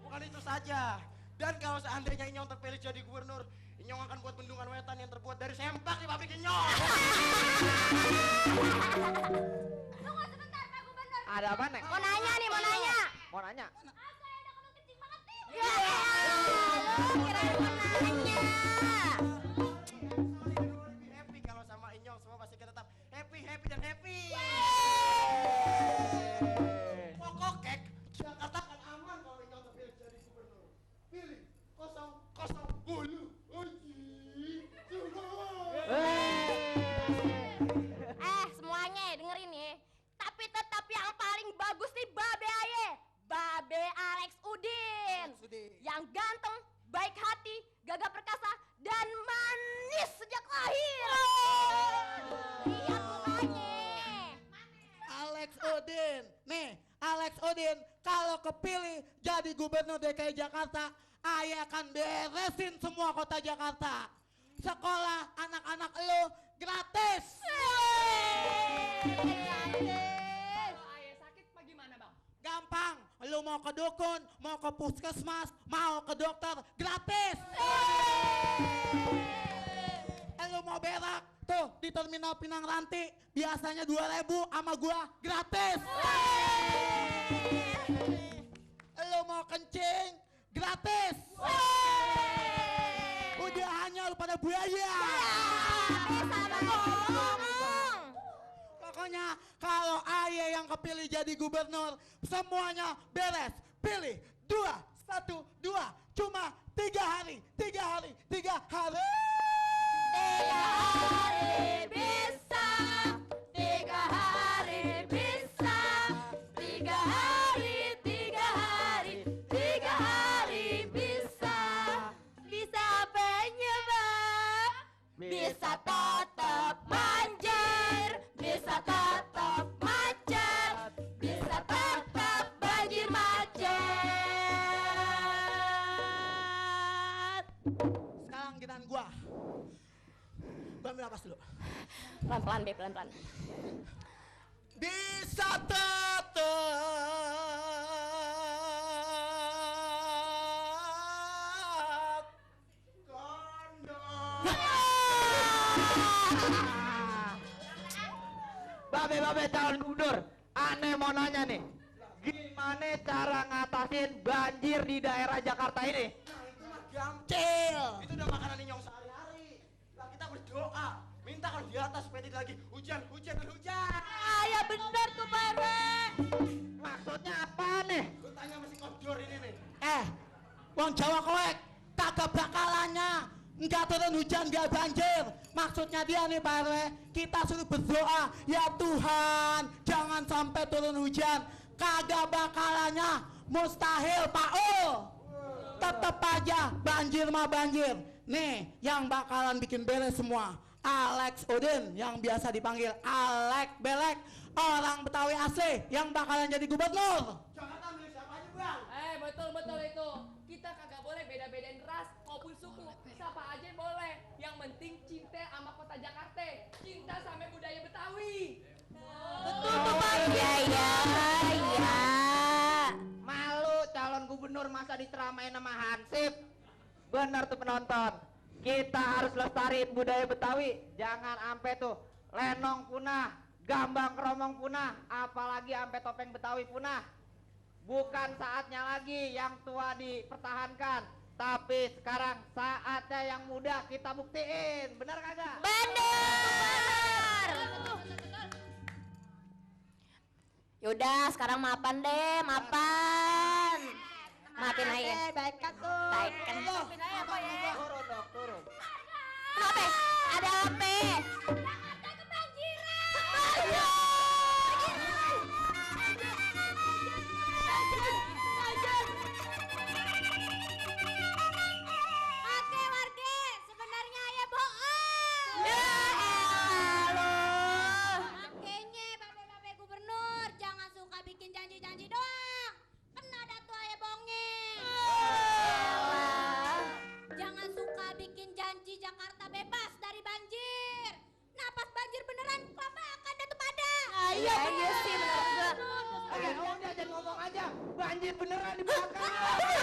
Bukan itu saja. Dan kalau seandainya Inyong terpilih jadi gubernur, Inyong akan buat bendungan wetan yang terbuat dari sempak di pabrik Inyong. Tunggu sebentar Pak Gubernur. Ada apa, Neng? Mau nanya nih, mau nanya. Mau nanya? Saya ada keluh kencing banget nih. Ya, lu kirain mau nanya. Happy kalau sama Inyong semua pasti kita tetap happy dan happy. Pokok kek, Jakarta akan aman kalau Inyong terpilih jadi gubernur. Pilih 0-0 Semuanya dengerin nih. Tapi tetap yang paling bagus nih Babe Aye. Babe Alex Udin. Yang ganteng, baik hati, gagah perkasa, dan manis sejak lahir. Lihat mukanya. Alex Udin. Nih, Alex Udin kalau kepilih jadi gubernur DKI Jakarta, Ayah akan beresin semua kota Jakarta. Sekolah anak-anak lo gratis. Kalau ayah sakit apa gimana bang? Gampang, lo mau ke dukun, mau ke puskesmas, mau ke dokter, gratis. Lo mau berak, tuh di terminal Pinang Ranti, biasanya 2.000 sama gua gratis. Lo mau kencing, gratis. Udah hanya lu pada buaya. Pokoknya kalau Ayah yang kepilih jadi gubernur, semuanya beres. Pilih 2, 1, 2. Cuma 3 hari. 3 hari. 3 hari. 3 hari bisa. 3 hari bisa. 3 hari, 3 hari. 3 hari bisa. Bisa apanya bang? Bisa tetap banjir. Bisa tetap macet. Bisa tetap banjir macet. Sekarang giliran gua. Gua ambil napas dulu. Pelan-pelan Be, pelan-pelan. Bisa tetap Kondom. Babe calon gubernur, aneh mau nanya nih, gimana cara ngatasin banjir di daerah Jakarta ini? Nah itu mah gampang. Itu udah makanan Inyong sehari-hari. Lah kita berdoa, minta kalau di atas supaya tidak lagi hujan. Ya benar tuh Pak RW. Maksudnya apa nih? Lu tanya masih kotor ini nih. Wong Jawa koek, kagak bakalannya. Enggak turun hujan, enggak banjir. Maksudnya dia nih Pak RW, kita suruh berdoa, ya Tuhan, jangan sampai turun hujan. Kagak bakalannya, mustahil Pak Ul. Tetep aja banjir mah banjir. Nih, yang bakalan bikin beres semua, Alex Udin yang biasa dipanggil Alek Belek, orang Betawi asli yang bakalan jadi gubernur. Jakarta milih siapa aja bang? Betul itu. Kita kagak boleh beda-bedain ras maupun suku. Siapa aja boleh. Yang penting cinta sama kota Jakarta. Cinta sama budaya Betawi. Betul tuh Pak. Iya. Malu calon gubernur masa diceramain sama Hansip. Benar tuh penonton, kita harus lestariin budaya Betawi. Jangan ampe tuh lenong punah, gambang kromong punah, apalagi ampe topeng Betawi punah. Bukan saatnya lagi yang tua dipertahankan, tapi sekarang saatnya yang muda kita buktiin. Benar kagak? Benar. Yaudah, sekarang maafan deh, maafan. Maafin aja. Baikkan tuh. Baikkan. Maafin aja apa ya? Turun dong, turun. Kenapa? Ada apa? Jakarta kebanjiran. Oke warga, sebenarnya ayah bohong. Ya elah. Makanya babe-babe gubernur jangan suka bikin janji-janji doang. Kena dah tuh ayah bohongnya. Jangan suka bikin janji Jakarta bebas dari banjir. Nah pas banjir beneran kelabakan dah tuh pada. Iya sih bener juga. Udah jangan ngomong aja. Banjir pijit beneran di belakang.